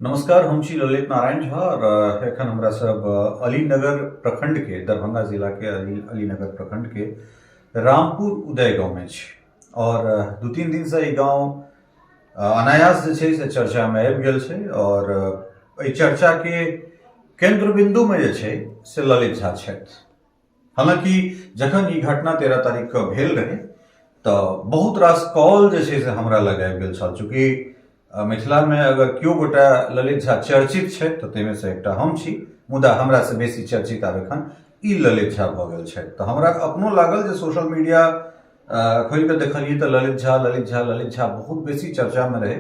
नमस्कार, हम छी ललित नारायण झा और एखन हमरा सब अलीनगर प्रखंड के दरभंगा जिला के अलीनगर प्रखंड के रामपुर उदय गांव में छी और 2-3 दिन से ई गांव अनायास जे छै से चर्चा में आबि गेल छै और एहि चर्चा के केंद्र बिंदु में जे छै से ललित झा छथि। हालांकि जखन ई घटना 13 तारीख के भेल रहे तऽ बहुत रास कॉल जे छै से हमरा लग आबि गेल छल। चूँकि मिथिला में अगर केओ गोटा ललित झा चर्चित छथि तऽ ताहिमे से एकटा हम छी, मुदा हमरा से बेसी चर्चित आब एखन ई ललित झा भऽ गेल छथि। तऽ हमरा अपनो लागल जे सोशल मीडिया खोलि कऽ देखलियै तऽ ललित झा ललित झा ललित झा बहुत बेसी चर्चामे रहै।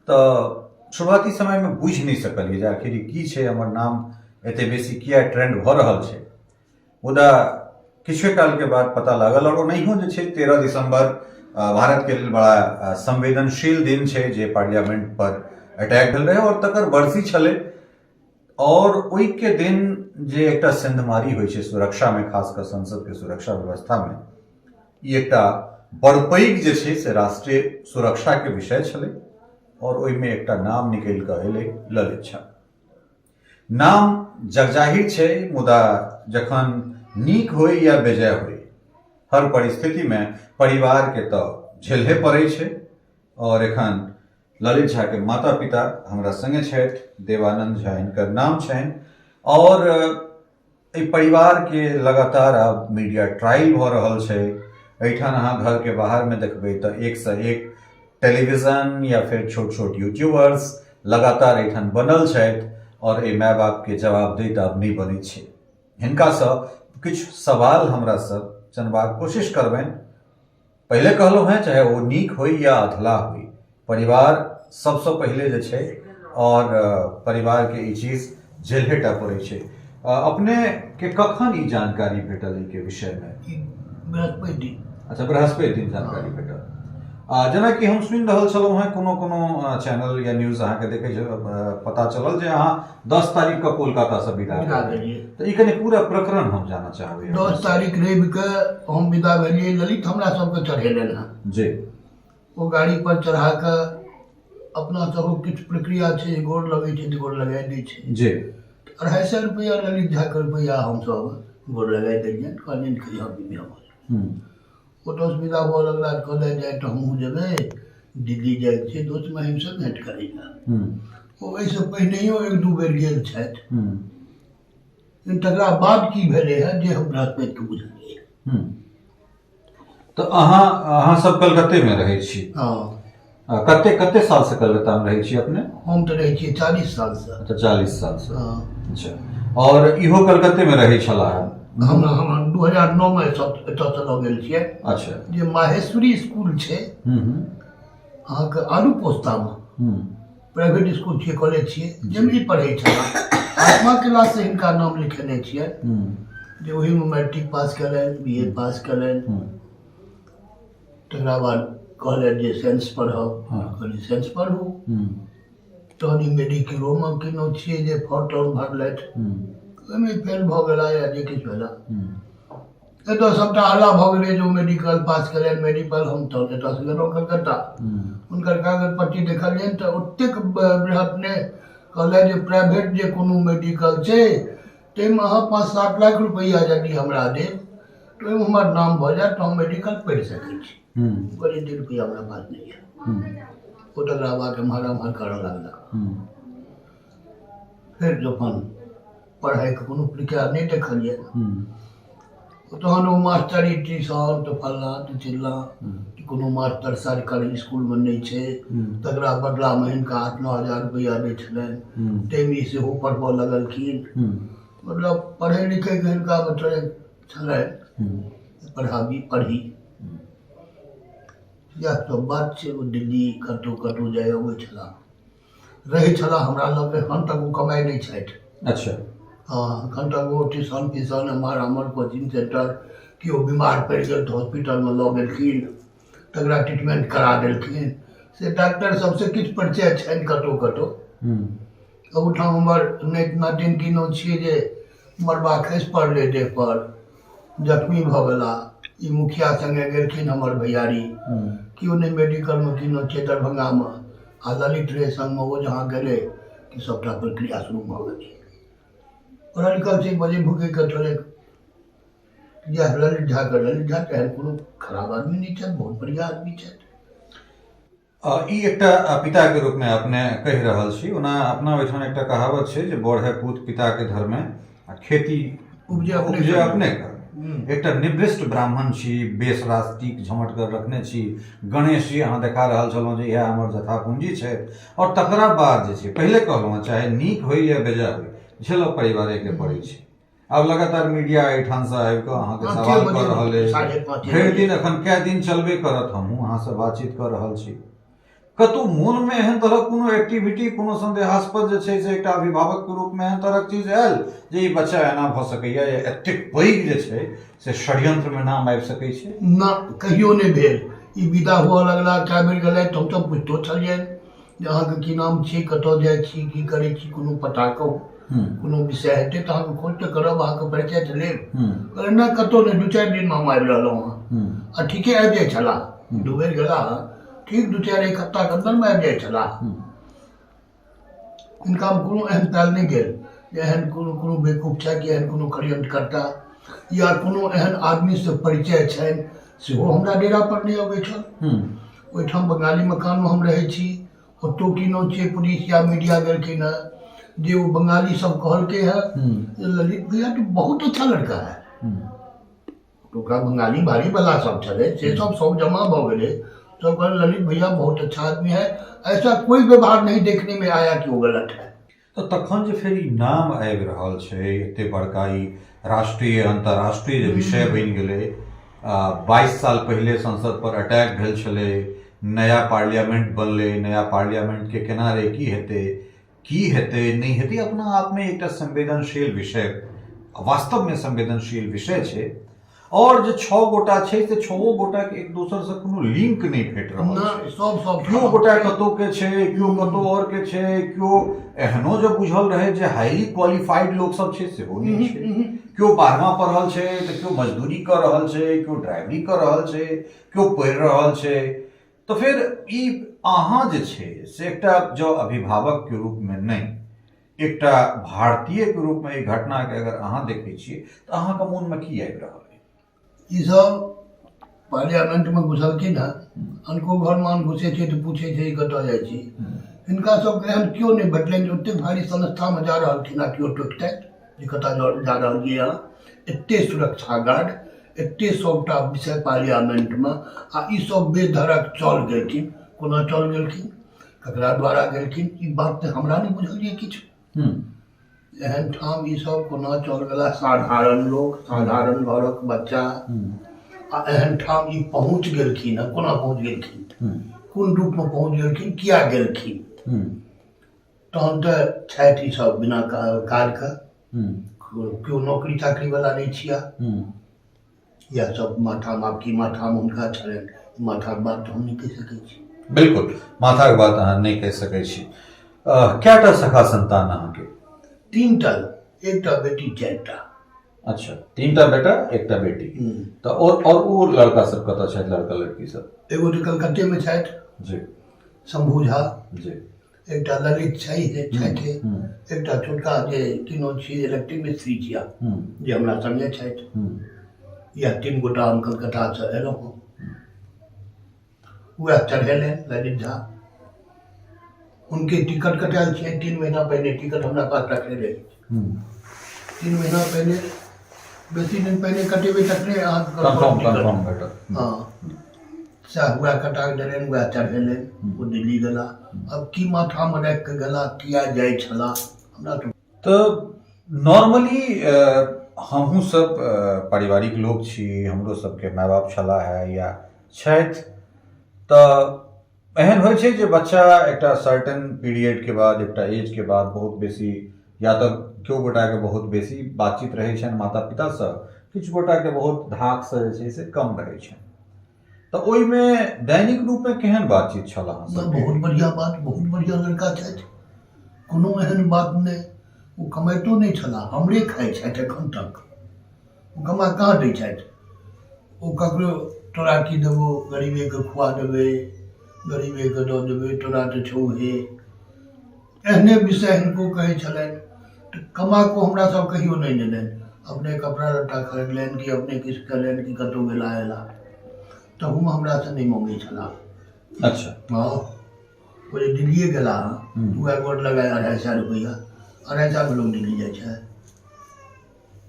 तऽ शुरुआती समयमे बुझि नहि सकलियै जे आखिर ई की छै, हमर नाम एते बेसी किया ट्रेंड भऽ रहल छै। मुदा किछुए कालके बाद पता लागल और ओनाहियो जे छै 13 दिसंबर भारत के लेल बड़ा संवेदनशील दिन छै जे पार्लियामेंट पर अटैक भेल रहै और तकर बरसी छलै। और ओहिके दिन जे एकटा सेंधमारी होइ छै सुरक्षा में, खास कऽ संसद के सुरक्षा व्यवस्था में, ई एकटा बड़ पैघ जे छै से राष्ट्रीय सुरक्षा के विषय छलै और ओहिमे एकटा नाम निकलि कऽ एलै ललित झा। नाम जगजाहिर छै, मुदा जखन नीक होइ या बेजाय होइ, हर परिस्थितिमे परिवारके तऽ झेलहे पड़ै छै। और एखन ललित झा के माता पिता हमरा संगे छथि, देवानंद झा हिनकर नाम छनि। और एहि परिवारके लगातार आब मीडिया ट्रायल भऽ रहल छै। एहिठाम अहाँ घरके बाहरमे देखबै तऽ एकसँ एक टेलीविजन या फेर छोट छोट यूट्यूबर्स लगातार एहिठाम बनल छथि और एहि माय बापके जवाब दैत आब नहि बनै छै। हिनकासँ किछु सवाल हमरा सब जनबाक कोशिश करबनि। पहिले कहलहुँ हेँ, चाहे ओ नीक होइ या अधलाह होइ, परिवार सबसँ पहिले जे छै और परिवारके ई चीज झेलहे टा पड़ै छै। अपने के कखन ई जानकारी भेटल एहिके विषयमे? बृहस्पति दिन। अच्छा, बृहस्पति दिन जानकारी भेटल। जेनाकि हम सुनि रहल छलहुँ हेँ कोनो कोनो चैनल या न्यूज अहाँके देखै छै, पता चलल जे अहाँ 10 तारीख के कोलकाता से विदा भेलियै। तऽ ई कनि पूरा प्रकरण हम जानऽ चाहबै। 10 तारीख रवि के हम विदा भेलियै। ललित हमरा सबके चढ़ेलनि हँ जी। ओ गाड़ी पर चढ़ा कऽ अपना सबक किछु प्रक्रिया छै, गोर लगै छै तऽ गोर लगाए दै छै जी। 250 रुपैआ ललित झाके रुपैआ हमसब गोर लगाए देलियनि, कहलियनि कि हम बीबी हमर। ओतऽसँ विदा भऽ लगला तऽ कहलथि जाय तऽ हमहूँ जेबै, दिल्ली जाइके छै दोस्त महिमसँ भेँट करै लए। ओ एहिसँ पहिनहियो 1-2 बेर गेल छथि, लेकिन तकरा बाद की भेलै हँ जे हम बृहस्पतिके बुझलियै। तऽ अहाँ सब कलकत्तेमे रहै छी? हँ। कते कते सालसँ कलकत्तामे रहै छी अपने? हम तऽ रहै छियै 40 सालसँ। अच्छा, 40 सालसँ। हँ। अच्छा, और इहो कलकत्तेमे रहै छलाह? हम 2009 मे एतऽसँ लऽ गेल छियै। अच्छा। जे माहेश्वरी स्कूल छै अहाँके आलू पोस्तामे, प्राइवेट स्कूल छियै, कॉलेज छियै, जाहिमे ई पढ़ै छलाह। 8वां क्लाससँ हिनका नाम लिखेने छियै जे ओहीमे मैट्रिक पास केलनि, बी ए पास केलनि। तकरा बाद कहलनि जे साइंस पढ़ब। कहलियै साइंस पढ़ू। तहन ई मेडिकलोमे केने छियै जे फॉर्म तॉर्म भरलथि, ओहिमे फेल भऽ गेला या जे किछु भेला। एतऽ सबटा हल्ला भऽ गेलै जे ओ मेडिकल पास केलनि, मेडिकल। हम तहन एतऽसँ गेलहुँ कलकत्ता, हुनकर कागज पट्टी देखलियनि तऽ ओतेक बृहत नहि। कहलथि जे प्राइवेट जे कोनो मेडिकल छै ताहिमे अहाँ 5-7 लाख रुपैआ यदि हमरा देब तऽ ओहिमे हमर नाम भऽ जायत तऽ हम मेडिकल पढ़ि सकै छी। कहलियै एते रुपैआ हमरा पास नहि यऽ। ओ तकरा बाद एम्हर एम्हर करऽ लगला। फेर जखन पढ़ाइके कोनो प्रक्रिया नहि देखलियै तहन ओ मास्टरी ट्यूशन तऽ फल्लाँ तऽ चिल्लाँ, कोनो मास्टर सरकारी इसकुलमे नहि छै, तकरा बदलामे हिनका 8-9 हजार रुपैआ दै छलनि, ताहिमे ई सेहो पढ़बऽ लगलखिन। मतलब पढ़ै लिखैके हिनकामे थोड़े छलनि, पढ़ाबी पढ़ी, इएह सब बात छै। ओ दिल्ली कतहु कतहु जाइ अबै छलाह, रहै छलाह हमरा लग। एखन तक ओ कमाइ नहि छथि। अच्छा। हँ, एखन तक ओ ट्यूशन फ्यूशन एम्हर आम्हर कोचिंग सेंटर, केओ बीमार पड़ि गेल तऽ हॉस्पिटलमे लऽ गेलखिन, तकरा ट्रीटमेंट करा देलखिन। से डॉक्टर सबसँ किछु परिचय छनि कतहु कतहु। ओहूठाम हमर नाति नातिन किनो छियै जे मरबा खसि पड़लै देह पर, जख्मी भऽ गेला। ई मुखिया सङ्गे गेलखिन हमर भैयारी, केओ नहि मेडिकलमे किनो छै दरभंगामे, आ ललित रहै सङ्गमे। ओ जहाँ गेलै कि सभटा प्रक्रिया शुरू भऽ गेल छै। पढ़ल लिखल छै, बजै भुकैके थोड़े इएह ललित झाके। ललित झा तऽ एहन कोनो खराब आदमी नहि छथि, बहुत बढ़िआँ आदमी छथि। ई एकटा पिताके रूपमे अपने कहि रहल छी। ओना अपना ओहिठाम एकटा कहावत छै जे बड़ है पूत पिताके धर्मे आ खेती उपजे अपने उपजे कर्मे। अपने कर्मे। एकटा निवृष्ट ब्राह्मण छी, बेस राष्ट्रीक झमटगर रखने छी, गणेश जी अहाँ देखा रहल छलहुँ जे इएह हमर जथा पूँजी छै। आओर तकरा बाद जे छै, पहिले कहलहुँ हँ, चाहे नीक होइ या बेजा होइ, झेलऽ परिवारेके पड़ै छै। आब लगातार मीडिया एहिठामसँ आबि कऽ अहाँके पाँचे सवाल कऽ बजे, रहल अछि, 5:30 भरि बजे। दिन एखन कए दिन चलबे करत, हमहूँ अहाँसँ बातचीत कऽ रहल छी। कतहु मोनमे एहन तरहक कोनो एक्टिविटी, कोनो संदेहास्पद जे छै से एकटा अभिभावकके रूपमे एहन तरहक चीज आयल जे ई बच्चा एना भऽ सकैए या एतेक पैघ जे छै से षड्यंत्रमे नाम आबि सकै छै? ना, कहियो नहि भेल। ई विदा हुअ लगला, कए बेर गेलथि, तऽ हमसभ पुछितो छलियनि जे अहाँके की नाम छी, कतऽ जाइ छी, की करै छी, कोनो पता कहू, कोनो विषय हेतै तऽ अहाँके खोज तऽ करब, अहाँके परिचय तऽ लेब। कहलनि नहि, कतहु नहि, 2-4 दिनमे हम आबि रहलहुँ हँ। आ ठीके आबि जाइ छलाह, 2 बेर गेलाह हँ, ठीक 2-4 1 हफ्ताके अन्दरमे आबि जाइ छलाह। हिनकामे कोनो एहन पायल नहि गेल जे एहन कोनो कोनो बेवकूफ छथि कि एहन कोनो षड्यंत्रकर्ता या कोनो एहन आदमीसँ परिचय छनि, सेहो हमरा डेरापर नहि अबै छल। ओहिठाम बंगाली मकानमे हम रहै छी, ओतहु की नाम छियै, पुलिस या मीडिया गेलखिन हँ जे ओ बंगाली सब कहलकै हँ जे ललित भैया तो बहुत अच्छा लड़का है। ओकरा बंगाली भारी वाला सब छलै, से सब सब जमा भऽ गेलै, सब कहल ललित भैया बहुत अच्छा आदमी है, ऐसा कोई व्यवहार नहीं देखने में आया कि वो गलत है। तऽ तखन जे फेर ई नाम आबि रहल छै, एते बड़का ई राष्ट्रीय अंतर्राष्ट्रीय जे विषय बनि गेलै, 22 साल पहिले संसद पर अटैक भेल छलै, नया पार्लियामेंट बनलै, नया पार्लियामेंट के केना रे की हेतै, की हेतै नहि हेतै, अपना आपमे एकटा संवेदनशील विषय, वास्तवमे संवेदनशील विषय छै। और जे 6 गोटा छै से 6 गोटा के एक दोसर से कोनो लिंक नहि भेट रहल छै। सब सब केओ गोटा कतौ के छै, केओ कतौ और के छै, केओ एहनो जे बुझल रहे जे हाईली क्वालिफाइड लोक सब छै सेहो नहि छै। केओ 12वां पढ़ल छै तऽ केओ मजदूरी कऽ रहल छै, केओ ड्राइवरी कऽ रहल छै, केओ पढ़ि रहल छै। तऽ फेर ई अहाँ जे छै से एकटा जँ अभिभावक के रूप मे नहि, एकटा भारतीय के रूप मे एहि घटना के अगर अहाँ देखै छियै तऽ अहाँके मोन मे की आबि रहल अइ? ई सब पार्लियामेंट मे घुसलखिन हँ, अनको घर मे घुसै छै तऽ पूछै छै कतऽ जाइ छी। हिनका सबके एहन केओ नहि भेटलनि जे ओतेक भारी संस्था मे जा रहलखिन आ केओ टोकतनि जे कतऽ जा रहल छियै अहाँ। एते सुरक्षा गार्ड, एते सबटा विषय पार्लियामेंट मे, आ ई सब बेधड़क चल गेलखिन। कोना चल गेलखिन, ककरा द्वारा गेलखिन, ई बात तऽ हमरा नहि बुझल यऽ किछु। एहन ठाम ई सब कोना चल गेला, साधारण लोक, साधारण घरक बच्चा, आ एहन ठाम ई पहुँच गेलखिन हँ, कोना पहुँच गेलखिन, कोन रूपमे पहुँच गेलखिन, किया गेलखिन? तहन तऽ छथि ई सब बिना काजके, केओ नौकरी चाकरी वाला नहि छिया। इएह सब माथामे आब की माथामे हुनका छलनि, माथाके बात तऽ हम नहि कहि सकै छी। बिल्कुल, माथाके बात अहाँ नहि कहि सकै छी। कएटा सखा संतान अहाँके? 3टा, 1टा बेटी, 4टा। अच्छा, 3टा बेटा 1टा बेटी। तऽ और ओ लड़का सब कतऽ छथि, लड़का लड़की सब? एगो तऽ कलकत्तेमे छथि जी, शंभू झा जी। एकटा ललित छै छथि, एकटा छोटका जे तीनों छी इलेक्ट्रिक मिस्त्री छिया जे हमरा संगे छथि। इएह 3 गोटा हम कलकत्तासँ एलहुँ हँ। वएह चढ़ेलनि ललित झा, हुनके टिकट कटायल छै 3 महीना पहिने, टिकट हमरा पास रखने रहै 3 महीना पहिने, बेसी दिन पहिने कटेबै तखने अहाँके कन्फर्म भेटत। हँ, सएह वएह कटा कऽ देलनि, वएह चढ़ेलनि, ओ दिल्ली गेला। आब की माथामे राखि कऽ गेला, किया जाइ छला, हमरा तऽ नॉर्मली हमहूँ सब पारिवारिक लोक छी, हमरो सबके माय बाप छलाह है या छथि, तऽ एहन होइ छै जे बच्चा एकटा सर्टेन पीरियडके बाद, एकटा एजके बाद बहुत बेसी, या तऽ केओ गोटाके बहुत बेसी बातचीत रहै छनि माता पितासँ, किछु गोटाके बहुत धाकसँ जे छै से कम रहै छनि। तऽ ओहिमे दैनिक रूपमे केहन बातचीत छल अहाँ सबके? बहुत बढ़िआँ बात, बहुत बढ़िआँ लड़का छथि, कोनो एहन बात नहि। ओ कमाइतो नहि छलाह, हमरे खाइ छथि एखन तक। ओ कमा कहाँ दै छथि? ओ ककरो तोरा की देबौ, गरीबेके खुआ देबै, गरीबेके दऽ देबै, तोरा तऽ छौहे, एहने विषय हिनको कहै छलनि तऽ कमा कऽ हमरा सब कहियो नहि देलनि अपने कपड़ा लत्ता खरीदलनि कि अपने किछु कयलनि कि कतहु गेला अयला तहूमे हमरासँ नहि मङ्गै छलाह। अच्छा। हँ, ओ जे दिल्लिए गेला हँ वएह गोर लगाय 250 रुपैआ, 250 मे लोक दिल्ली जाइ छै।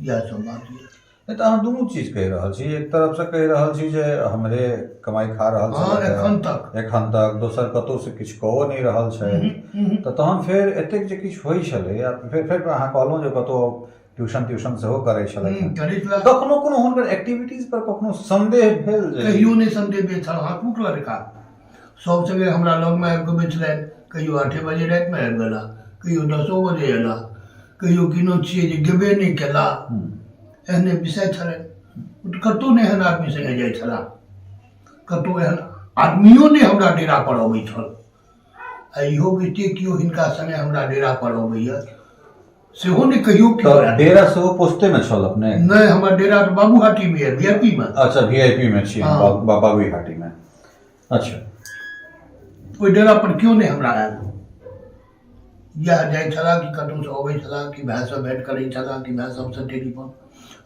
इएह सब बात यऽ। नहि तऽ अहाँ दुनू चीज कहि रहल छी, एक तरफसँ कहि रहल छी जे हमरे कमाइ खा रहल हँ छलथि एखन तक एखन तक, दोसर कतहुसँ किछु कओ नहि रहल छथि, तऽ तहन फेर एतेक जे किछु होइ छलै आ फेर फेर अहाँ कहलहुँ जे कतहु ट्यूशन त्यूशन सेहो करै छलथि, करै छला। कखनो कोनो हुनकर एक्टिविटीज पर कखनो संदेह भेल जे कहियो नहि संदेह भेल छल। हाँकुक लड़का सब सङ्गे हमरा लगमे आबि कऽ बैसलनि, कहियो 8 बजे रातिमे आबि गेला, कहियो 10 बजे अयला, कहियो किनो छियै जे गेबे नहि केला। एहने विषय छलनि। कतहु नहि एहन आदमी सङ्गे जाइ छलाह, कतहु एहन आदमियो नहि हमरा डेरा पर अबै छल। आ इहो बुझितियै केओ हिनका सङ्गे हमरा डेरा पर अबैया सेहो नहि कहियो केओ तऽ आयल। डेरा सेहो पोस्ते मे छल अपने? नहि, हमर डेरा तऽ बाबूहाटी मे यऽ, वी I P मे। अच्छा, वीआईपी मे छी। हँ। बाबूहाटी मे। अच्छा। ओहि डेरा पर केओ नहि हमरा आयल। इएह जाइ छलाह कि कतहुसँ अबै छलाह कि भायसँ भेँट करै छलाह कि भाय सबसँ टेलीफोन,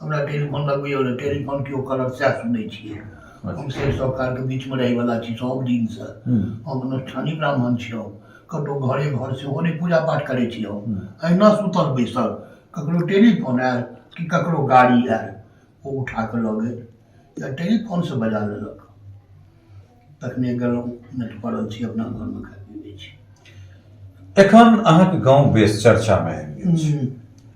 हमरा टेलीफोन लगबैए ने, टेलीफोन केओ करत सएह सुनै छियै। हम सेठ साहुकारके बीचमे रहैवला छी सब दिनसँ। हम अनुष्ठानी ब्राह्मण छी, हम कतहु घरे घर सेहो नहि पूजा पाठ करै छी। हम अहिना सुतल बैसल ककरो टेलीफोन आयल कि ककरो गाड़ी आयल, ओ उठा कऽ लऽ गेल या टेलीफोनसँ बजा लेलक, तखने गेलहुँ, नहि तऽ पड़ल छी अपना घरमे खाइ पीबै छी। एखन अहाँके गाँव बेस चर्चामे आबि गेल छै,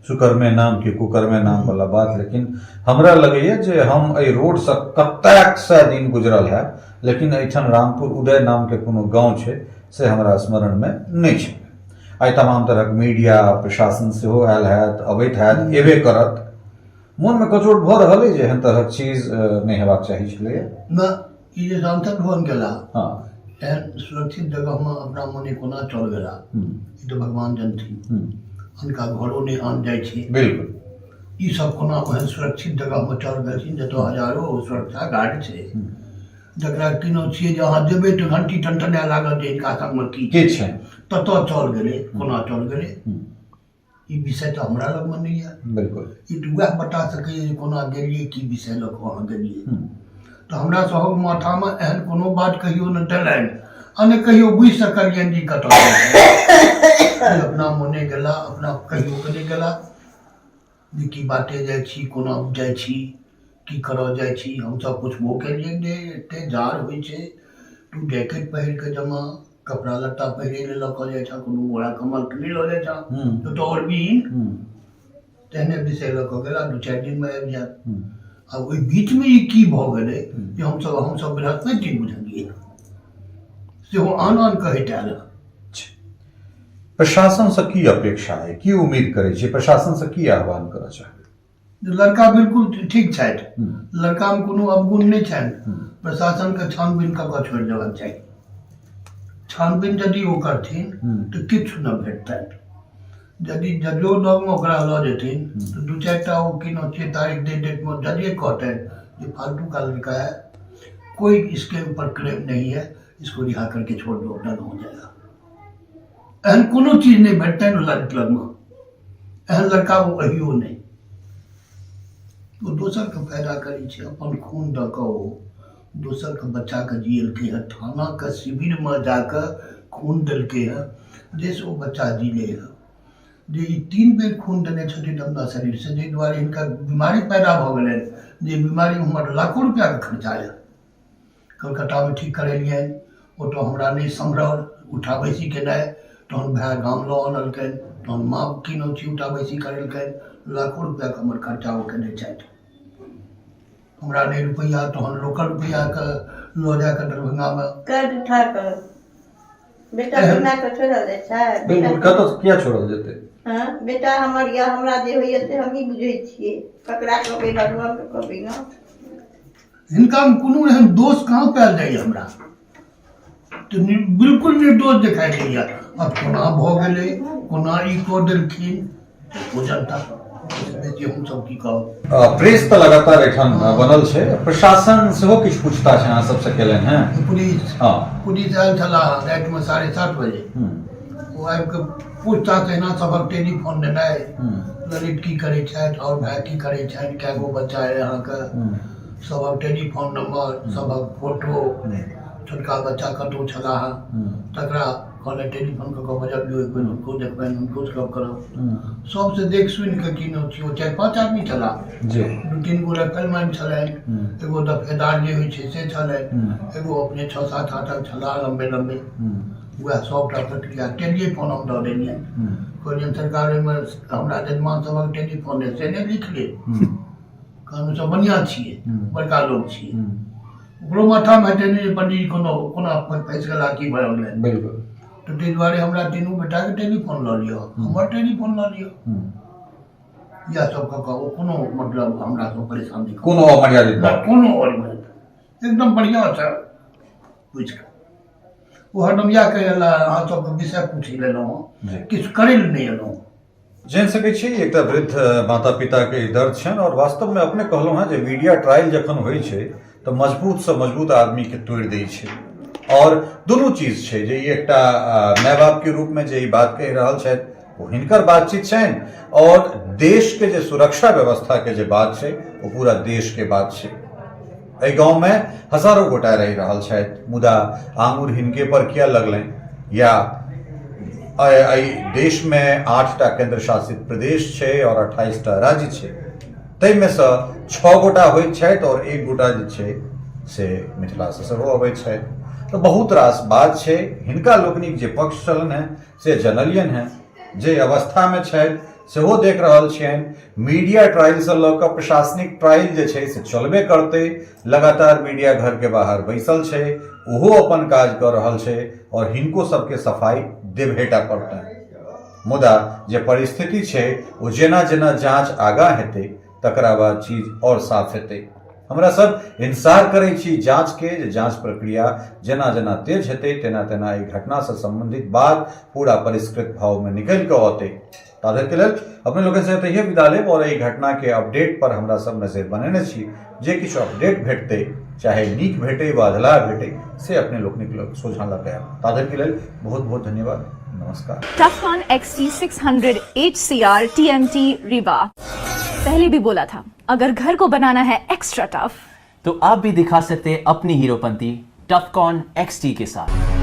सुकरमे नाम कि कुकरमे नाम वाला बात, लेकिन हमरा लगैया जे हम एहि रोडसँ कतेक सए दिन गुजरल है, लेकिन एहिठाम रामपुर उदय नामके कोनो गाँव छै से हमरा स्मरणमे नहि छै। आइ तमाम तरहक मीडिया प्रशासन सेहो आयल हैत, अबैत हैत, एबे करत। मोनमे कचोट भऽ रहल अइ जे एहन तरहक चीज नहि हेबाक चाही छलैए? न, ई जे सांसद भवन गेला, हँ, एहन सुरक्षित जगहमे अपना मोने कोना चल गेला, ई तऽ भगवान जनथिन। हुनका घरो नहि आन जाइ छै। बिल्कुल। ई सब कोना ओहन सुरक्षित जगहमे चल गेलखिन जतऽ हजारो सुरक्षा गार्ड छै, जकरा किनो छियै जे अहाँ जेबै तऽ घंटी टनटनाय लागत जे हिनका संगमे की की छै, ततऽ चल गेलै, कोना चल गेलै, ई विषय तऽ हमरा लगमे नहि यऽ। बिल्कुल। ई तऽ वएह बता सकैए जे कोना गेलियै, की विषय लऽ कऽ अहाँ गेलियै। तऽ हमरा सभक माथामे एहन कोनो बात कहियो नहि देलनि आ नहि कहियो बुझि सकलियनि जे ई कतऽ गेल। अपना मोने गेला, अपना कहियो कऽ नहि गेला जे की बाटे जाइ छी, कोना जाइ छी, की करऽ जाइ छी। हमसभ पुछबो केलियनि जे एते जाड़ होइ छै, तू जैकेट पहिर कऽ जमा कपड़ा लत्ता पहिरे लए लऽ कऽ जाइ छह, कोनो बोरा कम्बल तऽ नहि लऽ जाइ छह, तऽ आओर बीन तेहने विषय लऽ कऽ गेला, 2-4 दिनमे आबि जायत। आ ओहि बीचमे ई की भऽ गेलै जे हमसब बृहस्पति दिन बुझलियै, सेहो आन आन कहैत आयल हँ। प्रशासनसँ की अपेक्षा है, की उम्मीद करै छी, प्रशासनसँ की आह्वान करऽ चाहबै? लड़का बिल्कुल ठीक छथि, लड़कामे कोनो अवगुण नहि छनि। प्रशासनके छानबीन कऽ कऽ छोड़ि देबाक चाही। छानबीन यदि ओ करथिन तऽ किछु नहि भेटतनि। यदि जजो लगमे ओकरा लऽ जेथिन तऽ 2-4 टा ओ किनो छियै तारीख दे डेटमे जजे कहतनि जे फालतू का लड़का है, कोई इसके ऊपर क्लेम नहीं है, इसको रिहा करके छोड़ दो, अपना गाँव जाएगा। एहन कोनो चीज नहि भेटतनि लगमे, एहन लड़का ओ अहियो नहि। ओ दोसरके फायदा करै छै, अपन खून दऽ कऽ ओ दोसरके बच्चाके जियलकै हँ, थानाके शिविरमे जाकऽ खून देलकै हँ जाहिसँ ओ बच्चा जीलै हँ। जे ई 3 बेर खून देने छथिन अपना शरीरसँ, जाहि दुआरे हिनका बीमारी पैदा भऽ गेलनि, जे बीमारीमे हमर लाखो रुपैआके खर्चा यऽ। कलकत्तामे ठीक करेलियनि, ओतऽ हमरा नहि सम्हरल उठा बैसी केनाइ, तहन भाय गाम लऽ अनलकनि, तहन माँ किनौ छी उठा बैसी करेलकनि, लाखो रुपैआके हमर खर्चा ओ केने छथि। हमरा नहि रुपैआ, तहन लोकल रुपैआके लऽ जाकऽ दरभंगामे कर्ज उठा कऽ बेटा के माय के छोड़ल जाइ छै? बिल्कुल, कतऽ किया छोड़ल जेतै? हँ, बेटा हमर या हमरा जे होइए से हमही बुझै छियै, ककरा कहबै, भगवानके कहबै ने। हिनकामे कोनो एहन दोष कहाँ पायल जाइए, हमरा तऽ बिल्कुल निर्दोष देखाइ दैए। आब कोना भऽ गेलै, कोना ई कऽ देलखिन, ओ जनता बेसी हमसब की कहब। प्रेस तऽ लगातार एखन बनल छै, प्रशासन सेहो किछु पूछताछ अहाँ सबसँ केलनि हेँ? पुलिस, हँ, पुलिस आयल छलाह रातिमे 7:30 बजे। ओ आबि कऽ पूछताछ एना सभक टेलीफोन लेनाइ, ललित की करै छथि आओर भाय की करै छथि, कए गो बच्चा अइ अहाँके, सभक टेलीफोन नंबर, सभक फोटो, छोटका बच्चा कतहु छलाह तकरा कहलनि टेलीफोन कऽ कऽ बजबियौ, एक बेर हुनको देखबनि, हुनको से गप करब। सबसे देख सुनि कऽ की नाम छी, ओ 4-5 आदमी छलाह जी। 2-3 गो राइफलमैन छलनि, एगो दफेदार जे होइ छै से छलनि, एगो अपने 6-7 हाथक छलाह लम्बे लम्बे। वएह सबटा प्रक्रिया टेलीफोन हम दऽ देलियनि। कहलियनि सरकार ओहिमे हमरा जजमान सभक टेलीफोन अछि से नहि लिख लेब, कहलहुँ सब बढ़िआँ छियै, बड़का लोक छियै, ओकरो माथामे हेतै नहि जे पंडीजी कोनो कोना फँसि गेला की भऽ गेलै। बिल्कुल। तऽ ताहि दुआरे हमरा तीनू बेटाके टेलीफोन लऽ लिअ, हमर टेलीफोन लऽ लिअ, इएह सब कऽ कऽ ओ कोनो मतलब हमरा सब परेशान नहि, कोनो अमर्यादित बात, कोनो अमर्यादित, एकदम बढ़िआँसँ पूछि कऽ। ओ हरदम इएह कहै छला अहाँ सबके विषय पूछि लेलहुँ हँ, किछु करै लए नहि एलहुँ। जानि सकै छी एकटा वृद्ध माता पिता के ई दर्द छनि। और वास्तव में अपने कहलहुँ हँ जे मीडिया ट्रायल जखन होइ छै तऽ मजबूत से मजबूत आदमी के तोड़ि दै छै। और दुनू चीज छै जे ई एकटा माय बाप के रूप में जे ई बात कहि रहल छथि ओ हिनकर बातचीत छनि, और देश के जे सुरक्षा व्यवस्था के जे बात छै ओ पूरा देश के बात छै। एहि गाँव में हजारों गोटा रहि रहल छथि, मुदा आंगुर हिनके पर किया लगलनि? या एहि देश में 8टा केंद्र शासित प्रदेश छै और 28टा राज्य छै, ताहिमे सँ 6 गोटा होइत छथि और 1 गोटा जे छै से मिथिलासँ सेहो अबैत छथि। तऽ बहुत रास बात छै। हिनका लोकनिक जे पक्ष छलनि हेँ से जनलियनि हेँ, जे अवस्थामे छथि सेहो देख रहल छियनि। मीडिया ट्रायलसँ लऽ कऽ प्रशासनिक ट्रायल जे छै से चलबे करतै। लगातार मीडिया घरके बाहर बैसल छै, ओहो अपन काज कऽ रहल छै और हिनको सबके सफाई देबहेटा पड़तनि। मुदा जे परिस्थिति छै ओ जेना जेना जाँच आगाँ हेतै तकरा बाद चीज और साफ हेतै। हमरा सब इंतजार करै छी जाँच के, जे जाँच प्रक्रिया जेना जेना तेज हेतै तेना तेना एहि घटनासँ संबंधित बात पूरा परिष्कृत भावमे निकलि कऽ औतै। ताधरि के लेल अपने लोकनि से एतहिए विदा लेब और एहि घटना के अपडेट पर हमरा सब नजरि बनेने छी। जे किछु अपडेट भेटतै, चाहे नीक भेटै वा अधलाह भेटै, से अपने लोकनिक लग सोझाँ लऽ कऽ आयब। ताधरि के लेल बहुत बहुत धन्यवाद, नमस्कार। Tufcon XT600 HCR TMT Rewa। पहले भी बोला था, अगर घर को बनाना है एक्स्ट्रा टफ तो आप भी दिखा सकते हैं अपनी हीरोपंती टफकॉन XT के साथ।